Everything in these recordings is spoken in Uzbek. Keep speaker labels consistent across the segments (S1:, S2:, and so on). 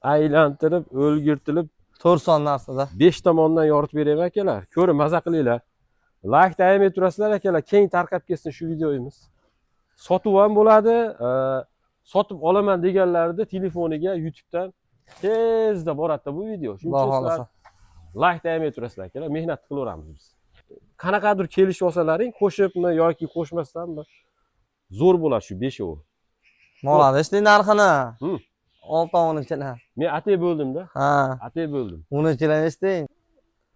S1: Aylantirib, o'lgirtilib
S2: 4 son narsada.
S1: 5 tomondan yoritib beraymi akalar. Ko'rib maza qilinglar. Like ayamay turasizlar akalar, keng tarqab ketsin shu videomiz. Sotuv ham bo'ladi, sotib olaman deganlarni telefoniga YouTube'dan tezda boradi bu video. Shuning
S2: Xudo
S1: uchun sizlar
S2: xohlasa.
S1: like ayamay turasizlar akalar, mehnat qilaveramiz biz. Qanaqadir kelishib olsalaring, qo'shibmi yoki qo'shmasdanmi zo'r bo'ladi shu beshovi.
S2: Molani ishling narxini.
S1: Hı.
S2: Oltovuninkini.
S1: Men atay bo'ldim-da,
S2: Ha,
S1: atay bo'ldim.
S2: unikilarni eshiting.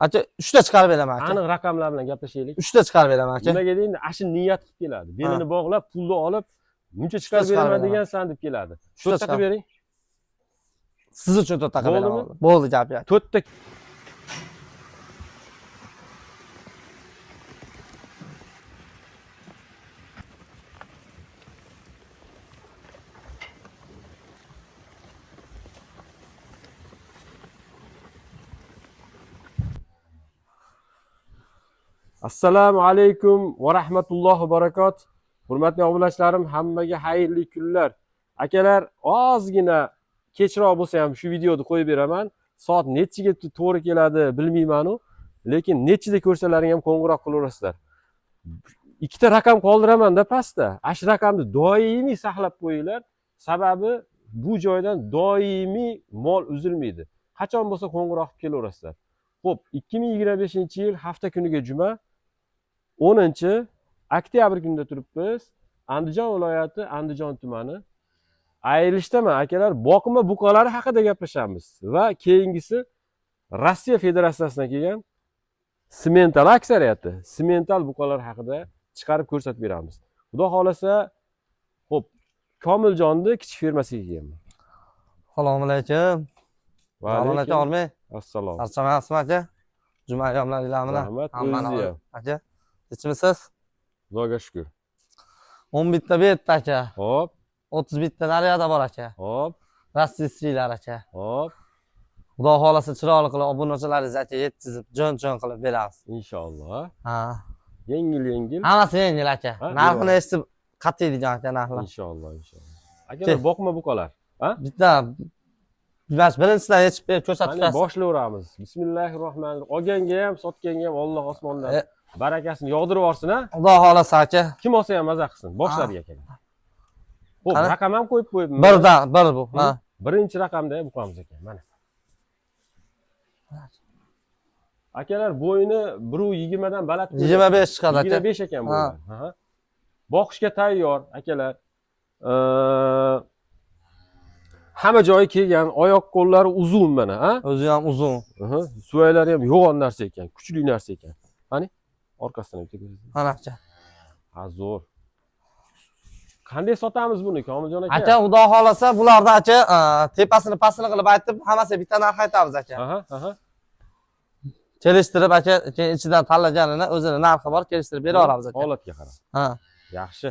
S2: Aka, 3 ta chiqarib beraman aka.
S1: Aniq raqamlar bilan gaplashaylik.
S2: 3 ta chiqarib beraman aka.
S1: Nimaga deydi? Ashin niyat qilib keladi. Belini bog'lab, pulni olib, buncha chiqarib
S2: chiqarib
S1: beraman
S2: beraman.
S1: degansan deb keladi.
S2: Uchta
S1: To'rtta qilib
S2: chiqarib.
S1: bering.
S2: Siz uchun to'rtta qilib
S1: Bo'ldimi?
S2: beraman. Bo'ldi gap yo'q.
S1: To'rtta Assalomu alaykum va rahmatullohi va barakot. Hurmatli obunachilarim, hammaga xayrli kunlar. Akalar, ozgina kechroq bo'lsa ham shu videoni qo'yib beraman. Soat nechiga to'g'ri keladi bilmayman-u, lekin nechida ko'rsalaring ham qo'ng'iroq qilaverasizlar. Ikkita raqam qoldiraman-da pastda. Ana shu raqamni doimiy saqlab qo'yinglar. Sababi bu joydan doimiy mol uzilmaydi. Qachon bo'lsa qo'ng'iroq qilib kelaverasizlar. Xo'p, 2025-yil hafta kuniga juma 10 oktyabr kunida turibmiz. Andijon viloyati, Andijon tumani. Ayrilishdaman akalar, boqma buqalari haqida gaplashamiz va keyingisi Rossiya Federatsiyasidan kelgan simental aksariyati, simental buqalar haqida chiqarib ko'rsatib beramiz. Xudo xolasa, xo'p, Komiljonni kichik fermasiga kelganman.
S2: Assalomu alaykum.
S1: Va
S2: Assalomu alaykum,
S1: alaykum
S2: Ormay.
S1: assalom.
S2: Charchamayapsizmi aka? Juma ayyomlaringlar bilan.
S1: Rahmat,
S2: Hammani
S1: o'zingizni ham.
S2: Aka, tinchmisiz?
S1: Xudoga shukur.
S2: 11 ta bu yerda aka.
S1: Xo'p,
S2: 31 ta naryoqda bor aka.
S1: xo'p,
S2: Rossiyskilar aka.
S1: xo'p.
S2: Xudo xolasa chiroyli qilib obunachilaringizni aka yetkazib, jo'n-jo'n qilib beramiz.
S1: Inshaalloh.
S2: Ha.
S1: Yengil yengil.
S2: Hammasi yengil aka.
S1: Ha,
S2: Narxini
S1: beraveramiz.
S2: eshitib qatiydigan aka narxlar.
S1: Inshaalloh, inshaalloh. Akalar, boqma buqalar.
S2: Bitta mana shu birinchisidan yechib berib ko'rsatib
S1: Qani
S2: turasiz.
S1: boshlayveramiz. Bismillahirrohmanirrohim. Olganga ham, sotganga ham Alloh osmondan barakasini yog'dirib yuborsin, ha?
S2: Xudo xolasa aka.
S1: Kim olsa ham maza qilsin. Boshladik akalar. Xo'p,
S2: Qani?
S1: raqam ham qo'yib qo'yibman.
S2: Birdan bir bu. Ha.
S1: Birinchi raqamda ham buqamiz ekan, mana. Akalar, bo'yini 1.20 dan baland.
S2: 25 chiqadi aka.
S1: 25 ekan
S2: Ha.
S1: bo'ylari. Ha. Boqishga tayyor akalar. Hamma joyi kelgan, oyoq qo'llari uzun mana, ha?
S2: O'zi ham uzun.
S1: Aha, Suvaylari ham yo'g'on narsa ekan, kuchli narsa ekan. Qani, orqasidan bitta ko'rsating.
S2: Mana aka.
S1: Ha, zo'r. Qanday sotamiz buni, Komiljon aka?
S2: Aka, xudo xolasa bularni aka tepasini pastini qilib aytib, hammasiga bitta narx aytamiz aka.
S1: Aha, aha.
S2: Kelishtirib aka, keyin ichidan tanlaganini o'zini narxi bor, kelishtirib beraveramiz aka.
S1: Holatga qarab.
S2: Ha.
S1: Yaxshi.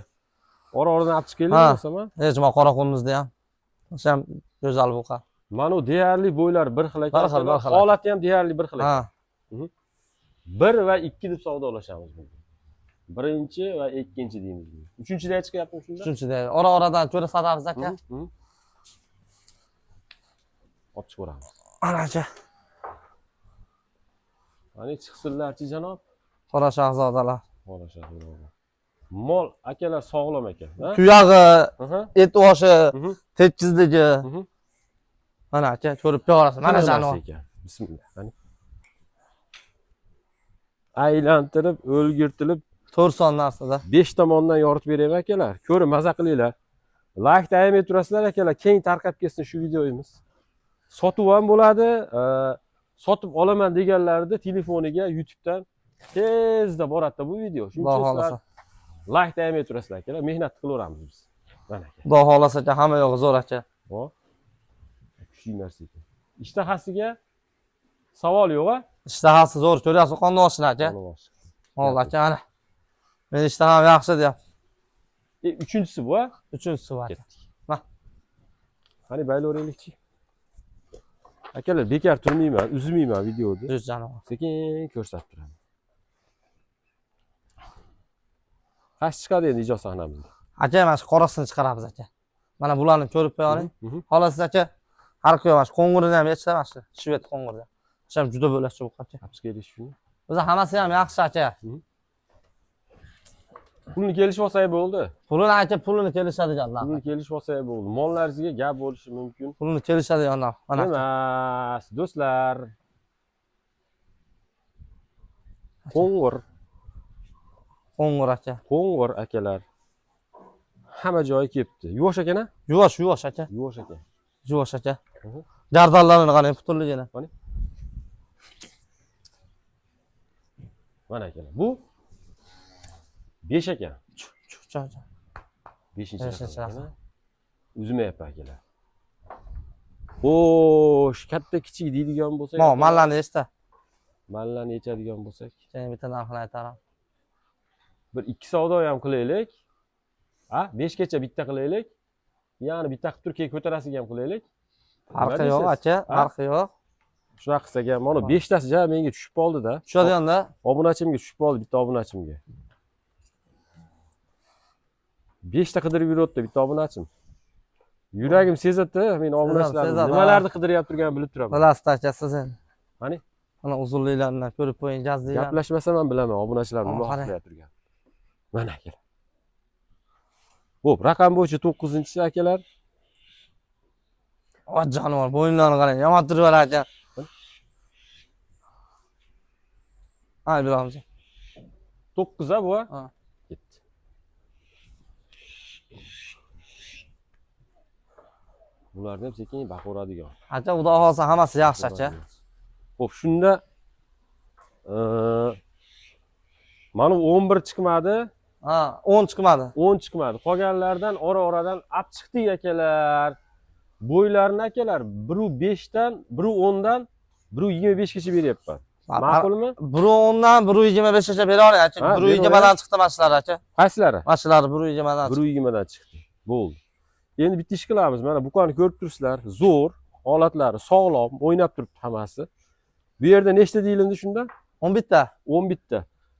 S1: Ora-oradan olib chiqaylik
S2: Ha.
S1: bo'lsam, ha?
S2: Hech ma qoraqo'mizda ham. O'sha ham go'zal buqa.
S1: Mana u deyarli bo'ylari bir xil ekan.
S2: Bir xil, bir xil.
S1: Holati ham deyarli bir xil ekan.
S2: Ha.
S1: 1 va 2 deb savdolashamiz bugun. Birinchi va ikkinchi deymiz. buni. Uchinchida chiqyaptimi shunda?
S2: Uchinchida ora-oradan ko'ra sotamiz aka.
S1: Hı, hı. Olib chiqaveramiz.
S2: Ana aka.
S1: Qani chiqsinlarchi janob.
S2: Qora shahzodalar.
S1: Qora shahzoda. Mol akalar sog'lom ekan, ha?
S2: Tuyog'i,
S1: Aha.
S2: et oshi,
S1: Mhm.
S2: tekizligi.
S1: Mhm.
S2: Mana aka ko'rib ko'rasiz. Mana
S1: Qanaqa narsa
S2: jonivor.
S1: ekan. Bismillah. Qani. Aylantirib, o'lgirtilib
S2: 4 son narsada.
S1: 5 tomondan yoritib beraymi akalar. Ko'rib maza qilinglar. Like ayamay turasizlar akalar, keng tarqab ketsin shu videomiz. Sotuv ham bo'ladi, sotib olaman deganlarni telefoniga YouTube'dan tezda boradi bu video. Shuning
S2: Xudo
S1: uchun sizlar
S2: xolasa.
S1: like ayamay turasizlar akalar, mehnat qilaveramiz biz. Mana aka.
S2: Xudo xolasa aka, hamma yog'i zo'r aka.
S1: Hop. Kuchli narsa ekan. Ishtahasiga savol yo'q a?
S2: Ishtahasi zo'r, ko'ryapsiz qonni oshini aka. Mol aka ana. Men ishtaham yaxshi deyapti.
S1: Uchinchisi bu a?
S2: Uchinchisi bu aka.
S1: Ketdik.
S2: Ma.
S1: Qani baylaveraylikchi. Akalar, bekor turmayman, uzmayman videoni.
S2: Yuz jonivor.
S1: Sekin ko'rsatib turaman. Qaysi chiqadi endi ijod sahnamizda?
S2: Aka, mana shu qorasini chiqaramiz aka. Mana bularni ko'rib qo'ying.
S1: Mhm.
S2: Xolasiz aka, Har kun mana shu qo'ng'irini ham yechsa mana shu shved qo'ng'irda. Shu ham juda bo'lakcha bu aka.
S1: Olib chiqaylik shuni.
S2: O'zi hammasi ham yaxshi aka.
S1: Pulni kelishib olsak bo'ldi.
S2: Pulini aka, pulini kelishadigan narx.
S1: Pulni kelishib olsak bo'ldi. Mollaringizga gap bo'lishi mumkin
S2: Pulini kelishadigan narx. Mana aka.
S1: emas, do'stlar. Qo'ng'ir,
S2: Qo'ng'ir aka.
S1: Qo'ng'ir akalar. Hamma joyi kelibdi. Yuvosh ekan a?
S2: Yuvosh, yuvosh aka.
S1: Yuvosh ekan.
S2: Yuvosh aka.
S1: Mhm.
S2: Gardanlarini qarang butunligini.
S1: Mana akalar. Bu 5 ekan.
S2: Chu, chu, chu.
S1: 5-raqam
S2: Beshinchi
S1: ekan,
S2: raqam.
S1: a? Uzmayapti akalar. Xo'sh, katta kichik deydigan bo'lsak,
S2: Mo, mallarni yechda.
S1: Mallarni yechadigan bo'lsak,
S2: Keyin bitta narxini aytaman.
S1: Bir ikki savdo ham qilaylik. Ha, 5 gacha bitta qilaylik. Ya'ni bitta qilib turib keyin ko'tarasiga ham qilaylik. Nima
S2: Farqi yo'q
S1: deysiz?
S2: Aka,
S1: Ha?
S2: farqi yo'q.
S1: Shunaqa qilsak ham, mana 5 tasi ja menga tushib qoldi-da.
S2: Tushadigan-da.
S1: Obunachimga tushib qoldi, bitta obunachimga. 5 ta qidirib yuribdi bitta obunachim. Yuragim sezadi, men obunachilarim
S2: sezadi,
S1: nimalarni qidiryapti turganini bilib turaman.
S2: Bilasiz aka siz endi.
S1: Qani?
S2: Mana uzunliklarini ko'rib qo'ying, jazliklarni.
S1: Gaplashmasam ham bilaman obunachilarim nima
S2: Qarang.
S1: qilyapti turgan. Mana akalar. Xo'p, raqam bo'yicha 9-chi akalar.
S2: Voy jonivor, bo'yinlarini qarang, yomon turib aka. Ha, Ibrahimjon.
S1: 9 a bu?
S2: Ha.
S1: Ketdi. Bularni ham sekin baqiradigan.
S2: Aka, xudo xohlasa hammasi yaxshi aka.
S1: Xo'p, shunda mana bu 11 chiqmadi,
S2: Ha, 10 chiqmadi.
S1: 10 chiqmadi. Qolganlardan ora-oradan ap chiqdik akalar. Bo'ylarini akalar 1.5 dan, 1.10 dan 1.25 gacha beryapman. Ma'qulmi?
S2: 1.10 dan 1.25 gacha bera oling aka.
S1: Ha,
S2: 1.20 dan chiqdi mana shular aka.
S1: Qaysilari?
S2: Mana shular 1.20 dan chiqdi.
S1: 1.20 dan chiqdi. Bo'ldi. Endi bitta ish qilamiz. Mana buqani ko'rib turibsizlar. Zo'r, holatlari sog'lom, o'ynab turibdi hammasi. Bu yerda nechta deyilindi shunda?
S2: 11 ta.
S1: 11 ta.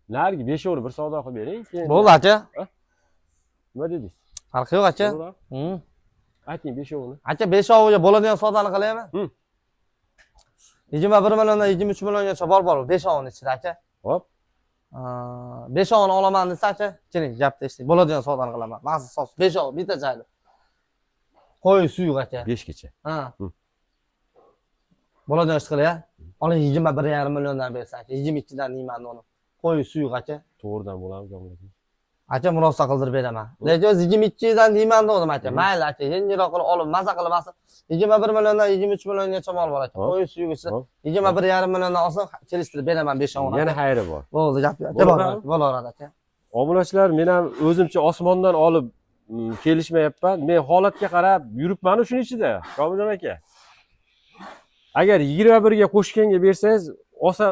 S1: Narigi 5 bir savdo qilib bering. Keyin
S2: Bo'ldi aka.
S1: Nima dedingiz?
S2: Farqi yo'q aka.
S1: To'g'ri? Ayting 5-ni.
S2: Aka, 5 oviga bo'ladigan savdoni qilaymi?
S1: Hı.
S2: 21 milliondan 23 milliongacha bor 5 ovni ichida aka.
S1: Hop.
S2: 5 ovni olaman desa aka, keling gapni eshiting. Bo'ladigan savdoni qilaman. Mazza sos 5 ov bitta joyda. Qo'y suyuq aka.
S1: 5 gacha.
S2: Ha.
S1: Hı.
S2: Bo'ladigan ish qilay. Oling 21,5 milliondan bersa aka, 22 dan deyman uni. Qo'y suyuq aka.
S1: To'g'ridan bo'ladimi, Komil aka?
S2: Aka murosa qildirib beraman. Lekin o'zi 22 dan deyman dedim aka.
S1: Hı.
S2: Mayli aka, yengilroq qilib olib, maza qilib maza 21 milliondan 23 milliongacha mol bor aka.
S1: Hop.
S2: Qo'y suyuq ichida
S1: Hop.
S2: 21,5 milliondan olsam kelishtirib beraman 5 ovni.
S1: Yana xayri bor.
S2: Bo'ldi, gap yo'q.
S1: Bo'ladimi?
S2: Bo'laveradi aka.
S1: Obunachilar, men ham o'zimcha osmondan olib kelishmayapman. Men holatga qarab yuribman shuni ichida, Komiljon aka. Agar 21 ga qo'shganga bersangiz, olsa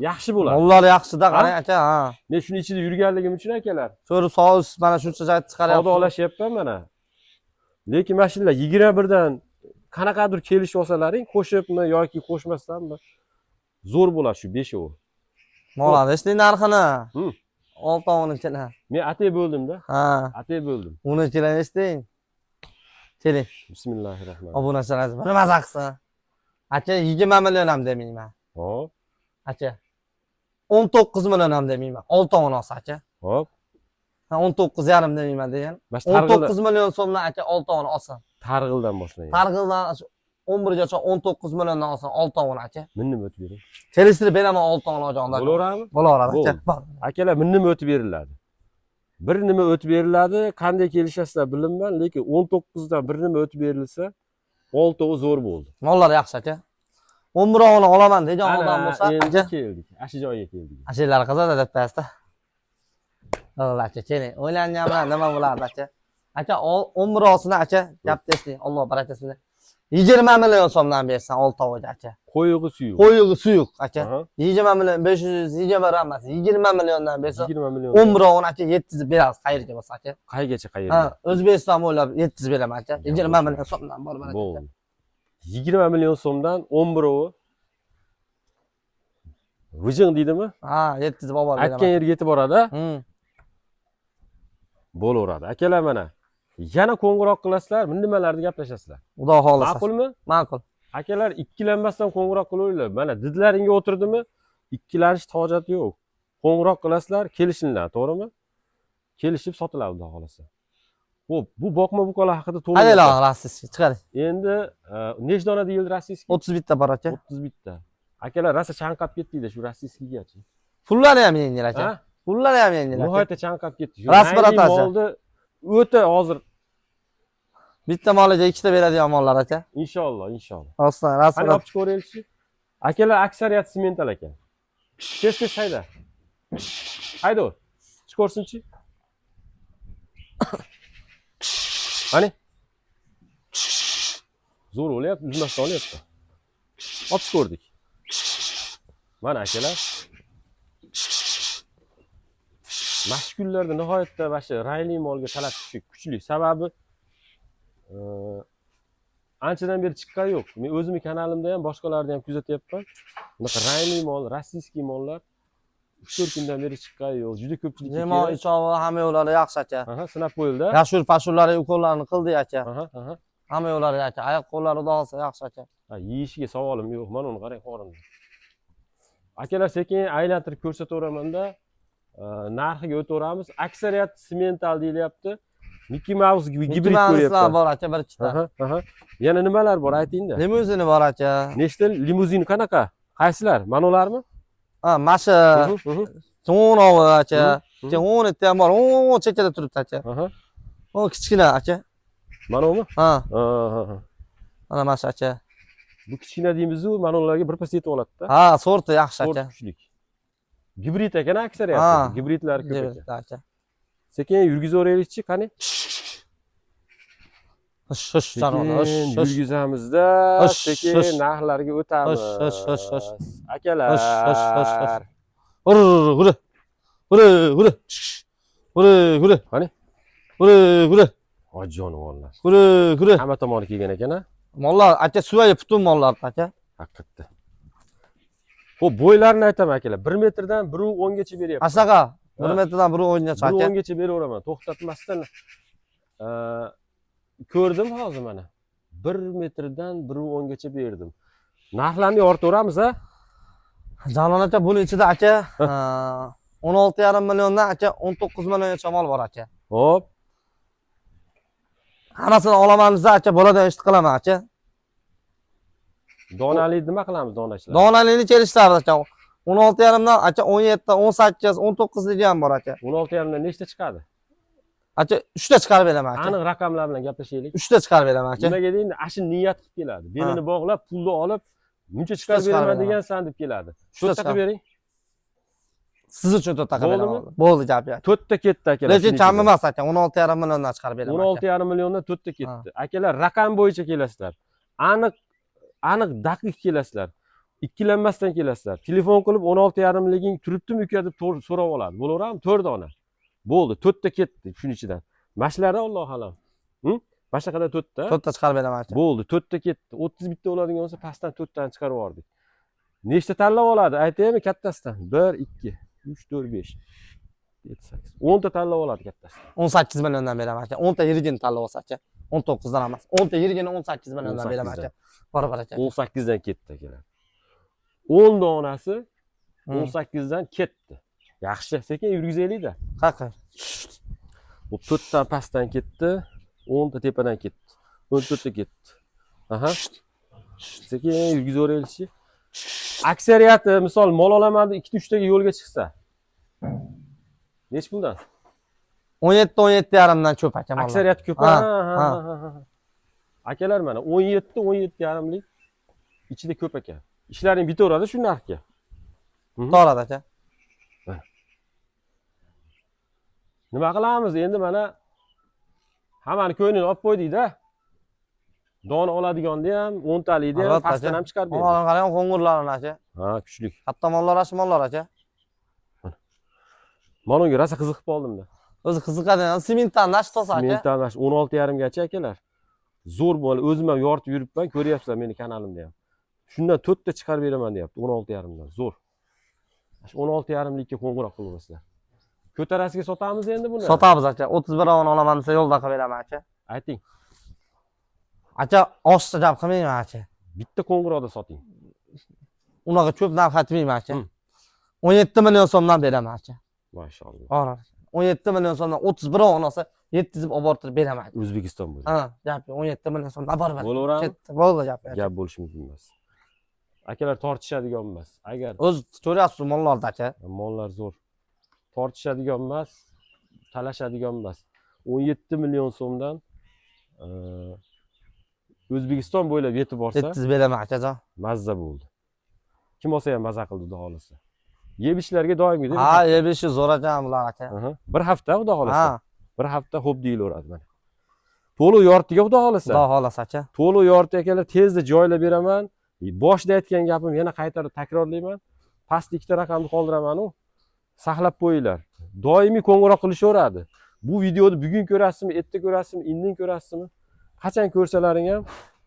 S1: yaxshi bo'ladi.
S2: Mollar yaxshida
S1: Ha?
S2: qarang aka, ha.
S1: Men shuni ichida yurganligim uchun akalar,
S2: Ko'rib sovish mana shuncha joy chiqaryapsiz.
S1: savdolashyapman mana. Lekin mana shunday 21 dan qanaqadir kelishib olsalaring, qo'shibmi yoki qo'shmasdanmi, zo'r bo'ladi shu 5
S2: Mollarni eshitding narxini.
S1: Hı.
S2: Oltovnikini.
S1: Men atay bo'ldim-da.
S2: Ha,
S1: Atay bo'ldim.
S2: unikini eshiting. Keling,
S1: Bismillahirrohmanirrohim.
S2: obunachilar bir maza qilsin. Aka 20 million ham demayman.
S1: Hop,
S2: Aka 19 million ham demayman. Oltovini olsa aka.
S1: Hop.
S2: Ha, 19,5 demayman degan.
S1: Mana shu targ'ildan
S2: 19 million so'mdan aka oltovini olsin.
S1: Targ'ildan boshlang.
S2: Targ'ildan 11 gacha 19 milliondan olsin oltovini aka.
S1: Minnim o'tib bering.
S2: Kelishtirib beraman oltovini ojonda.
S1: Bo'laveradimi?
S2: Bo'laveradi aka.
S1: Bo'ldi.
S2: Bor.
S1: Akalar minnim o'tib beriladi. Bir nima o'tib beriladi, qanday kelishasizlar bilinman, lekin 19 dan bir nima o'tib berilsa, oltovi zo'r bo'ldi.
S2: Mollar yaxshi aka. 11 ovini olaman degan odam
S1: Ana
S2: bo'lsa,
S1: endi
S2: aka
S1: keldik. Ashu joyga keldik.
S2: Ashulalar qizadi deb pastda. Bo'ldi aka, keling. O'ylangan bilan nima bo'lardi aka? Aka, 11 olsin aka, gapni eshiting, Alloh barakasini. 20 million so'mdan bersan oltoviga aka.
S1: Qo'yig'i suyuq.
S2: Qo'yig'i suyuq aka.
S1: Aha,
S2: 20 million 521 emas, 20 milliondan bersa
S1: 20 million.
S2: 11 ovini aka yetkazib beramiz qayerga bo'lsa aka.
S1: Qaygacha qayerga?
S2: Ha, O'zbekiston bo'ylab yetkazib beraman aka. 20 million so'mdan bor baraka.
S1: Bo'ldi. 20 million so'mdan 11 ovi vijing deydimi?
S2: Ha, yetkazib olib borib
S1: Aytgan
S2: beraman.
S1: yerga yetib boradi.
S2: Hmm.
S1: Bo'laveradi. Akalar mana. Yana qo'ng'iroq qilasizlar, nimalarni gaplashasizlar.
S2: Xudo xohlasa.
S1: Ma'qulmi?
S2: Ma'qul.
S1: Akalar, ikkilanmasdan qo'ng'iroq qilaveringlar. Mana didlaringga o'tirdimi? Ikkilanishni hojati yo'q. Qo'ng'iroq qilasizlar, kelishinglar, to'g'rimi? Kelishib sotiladi xudo xohlasa. Xo'p, bu boqma buqalar haqida to'liq.
S2: Qaranglar, российский chiqaring.
S1: Endi nechta dona deyildi российский?
S2: 31 ta bor aka.
S1: 31 ta. Akalar, rosa chanqab ketdikda shu российский gachi.
S2: Pullari ham yengil aka.
S1: Ha?
S2: Pullari ham yengil aka.
S1: Nihoyatda chanqab ketdik. Shu
S2: Rost
S1: rangli
S2: bir aka.
S1: molni o'ta hozir
S2: Bitta moliga ikkita beradigan mollar aka.
S1: Inshaalloh, inshaalloh.
S2: Rostdan, rost.
S1: Qani, olib chiqib ko'raylikchi. Akalar, aksariyat simmental ekan. Tez tez hayda. Hayda. Chiqib ko'rsinchi. Qani. Zo'r o'lyapti, uzmasdan olyapti. Olib chiqib ko'rdik. Mana akalar. Mana shu kunlarda nihoyatda mana shu rangli molga talab kuchli. Sababi anchadan beri chiqqani yo'q. Men o'zimni kanalimda ham, boshqalarda ham kuzatyapman. Bunaqa rangli mol, российский mollar 3-4 kundan beri chiqqani yo'q. Juda ko'pchilik
S2: Jamoa ichovi hamma yo'llari yaxshi aka.
S1: Aha, sinab qo'yildi.
S2: Yashur pashurlari ukollarini qildik aka.
S1: Aha, aha.
S2: Hamma yo'llari aka. Oyoq qo'llari xudo xohlasa yaxshi aka.
S1: Ha, yeyishiga savolim yo'q. Mana uni qarang, qorinni. Akalar, sekin aylantirib ko'rsataveramanda, narxiga o'taveramiz. Aksariyat simmental deyilyapti. Mickey Mouse gibrid
S2: Ko'ryapman
S1: ko'ryapman.
S2: Bor aka bir ikkita.
S1: Aha, aha. Yana nimalar bor, aytingda.
S2: Limuzini bor aka.
S1: Nechta limuzin, qanaqa? Qaysilar? Manolarmi?
S2: Ha, masha
S1: Mhm, mhm.
S2: to'novi aka.
S1: Mhm.
S2: Keyin o'n yerda ham bor. O chekkada turibdi aka.
S1: Aha.
S2: O kichkina aka.
S1: Manomi?
S2: Ha,
S1: Aha.
S2: mana masha aka.
S1: Bu kichkina deymiz-u, manolarga birpas yetib oladi-da.
S2: Ha, sorti yaxshi
S1: Sort
S2: aka.
S1: kuchlik. Gibrid ekan aksariyati.
S2: Ha.
S1: Gibridlar ko'p ekan.
S2: Gibrid aka.
S1: Sekin yurgizaveraylikchi, qani?
S2: Hush, hush, jonivorlar, hush,
S1: Sekin
S2: hush.
S1: yurgizamizda,
S2: Hush,
S1: sekin
S2: hush.
S1: narxlarga o'tamiz.
S2: Hush, hush, hush, hush.
S1: Akalar.
S2: Hush, hush, hush, hush. Hur, hur. Hur, hur. Hur, hur.
S1: Qani?
S2: Hur, hur.
S1: Voy jonivorlar.
S2: Hur, hur.
S1: Hamma tomoni kelgan ekan a?
S2: Mollar aka suvay butun mollar aka.
S1: Haqiqatda. Xo'p, bo'ylarini aytaman akalar. 1 metrdan 1.10 gacha beryapman.
S2: Mana shunaqa 1
S1: Ha.
S2: metrdan 1.10 gacha aka.
S1: 1.10 gacha beraveraman. To'xtatmasdan ko'rdim hozir mana. 1 metrdan 1.10 gacha berdim. Narxlarni yoritaveramiz a?
S2: Jalol aka, buni ichida aka 16,5 milliondan aka 19 milliongacha mol bor aka.
S1: Hop.
S2: Hammasini olaman desa aka, bo'ladigan ishni qilaman aka.
S1: Donali nima qilamiz, donachilar?
S2: Donalini kelishtiradi aka. 16,5 dan aka 17, 18, 19 ligi ham bor aka.
S1: 16,5 dan nechta chiqadi?
S2: Aka, 3 ta chiqarib beraman aka.
S1: Aniq raqamlar bilan gaplashaylik.
S2: 3 ta chiqarib beraman aka.
S1: Nimaga deydi? Ana niyat qilib keladi. Belini bog'lab, pulni olib, buncha chiqarib
S2: chiqarib
S1: beraman
S2: beraman.
S1: degansan deb keladi.
S2: Uchta
S1: To'rtta qilib
S2: chiqarib.
S1: bering.
S2: Siz uchun to'rtta qilib
S1: Bo'ldimi?
S2: beraman. Bo'ldi gap yo'q.
S1: To'rtta ketdi akalar.
S2: Lekin
S1: shuning
S2: kam
S1: ichida.
S2: emas aka, 16,5 milliondan chiqarib beraman aka.
S1: 16,5 milliondan to'rtta ketdi. Akalar, raqam bo'yicha kelasizlar. Aniq, aniq, daqiq kelasizlar. Ikkilanmasdan kelasizlar. Telefon qilib 16,5 liging turibdimi uka deb so'rab oladi. Bo'laveradimi? 4 dona. Bo'ldi, to'rtta ketdi shuning ichidan. Mana shulardan Allohu alam. Mana shunaqada to'rtta.
S2: To'rtta chiqarib beraman aka.
S1: Bo'ldi, to'rtta ketdi. 31 ta bo'ladigan bo'lsa, pastdan to'rttani chiqarib yubordik. Nechta tanlab oladi? Aytaymi kattasidan? 1, 2, 3, 4, 5, 7, 8. 10 ta tanlab oladi kattasidan.
S2: 18 milliondan beraman aka. 10 ta yirigini tanlab olsa aka. 19 dan emas. 10 ta yirigini 18 milliondan beraman aka. Bor aka.
S1: 18 dan ketdi akalar. 10 donasi 18 dan ketdi. Yaxshi, sekin yurgizaylik-da.
S2: Qaqa.
S1: Bu to'rtdan pastdan ketdi, 10 ta tepadan ketdi. 14 ta ketdi. Aha. Sekin yurgizaveraylikchi. Aksariyati misol mol olaman deb 2 3 taga yo'lga chiqsa. Nechi puldan?
S2: 17 17,5 dan ko'p aka mollar.
S1: Aksariyati ko'p.
S2: Ha,
S1: Ha,
S2: ha.
S1: ha, ha, ha. Akalar, mana 17 17,5 lik ichida ko'p ekan. Ishlaring bitaveradi shu narxga.
S2: To'g'ri aka.
S1: Nima qilamiz endi, mana hammani ko'nglini olib qo'ydik-da. Dona oladiganda ham, o'ntalikni ham
S2: Albatta,
S1: pastdan
S2: aka.
S1: ham chiqarib berdik.
S2: Mollarni qarang, qo'ng'irlarini aka.
S1: Ha, kuchlik.
S2: Hatto mollar shu mollar aka.
S1: Mana unga rosa qiziqib qoldim-da.
S2: O'zi qiziqadi. Sementdan nashta olsa aka.
S1: Sementdan mana shu 16,5 gacha akalar. Zo'r bo'ldi. O'zim ham yoritib yuribman, ko'ryapsizlar meni kanalimda ham. Shundan to'rtta chiqarib beraman deyapti, 16,5 dan. Zo'r. Shu 16,5 likka qo'ng'iroq qilaverasizlar. Ko'tarasiga sotamiz endi buni.
S2: Sotamiz aka. 31 ovini olaman desa yo'lda qilib beraman aka.
S1: Ayting.
S2: Aka, oshsa gap qilmayman aka.
S1: Bitta qo'ng'iroqda soting.
S2: Unaqa ko'p narx aytmayman aka. 17 million so'mdan beraman aka.
S1: Mashalloh.
S2: Bor. 17 million so'mdan 31 ovini olsa yetkazib olib borib turib beraman aka.
S1: O'zbekiston bo'yicha.
S2: Ha, gap yo'q. 17 million so'mdan olib borib.
S1: Bo'laveradimi?
S2: Ketdi. Bo'ldi gap yo'q.
S1: Gap bo'lishi mumkin emas. Akalar, tortishadigan emas. Agar
S2: O'z ko'ryapsiz mollarda aka.
S1: Mollar zo'r. Tortishadigan emas, talashadigan emas. 17 million so'mdan O'zbekiston bo'ylab yetib borsa,
S2: Yetkazib beraman akajon.
S1: Mazza bo'ldi. Kim olsa ham maza qildi, xudo xohlasa. Yeb ishlarga doimgidek.
S2: Ha, yeb ishi zo'r ekan bular aka.
S1: Aha. Bir hafta, xudo xohlasa.
S2: Ha,
S1: Bir hafta xo'p deyilaveradi mana. To'liq yoritdiga, xudo xohlasa.
S2: Xudo xohlasa aka.
S1: To'liq yoritdi, akalar, tezda joylab beraman. Boshida aytgan gapim yana qaytarib takrorlayman. Pastda ikkita raqamni qoldiramanu. Saqlab qo'yinglar. Doimiy qo'ng'iroq qilishaveradi. Bu videoni bugun ko'rasizmi, erta ko'rasizmi, indin ko'rasizmi? Qachon ko'rsalaring ham,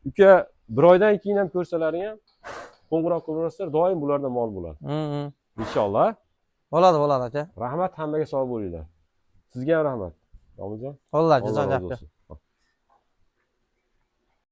S1: uka, bir oydan keyin ham ko'rsalaring ham qo'ng'iroq qilaverasizlar, doim bularda mol bo'ladi. Inshaalloh.
S2: Bo'ladi, bo'ladi aka.
S1: Rahmat hammaga, sog' bo'linglar. Sizga ham rahmat. Komiljon.
S2: Bo'ldi
S1: Alloh
S2: akajon,
S1: rozi
S2: gap yo'q.
S1: bo'lsin.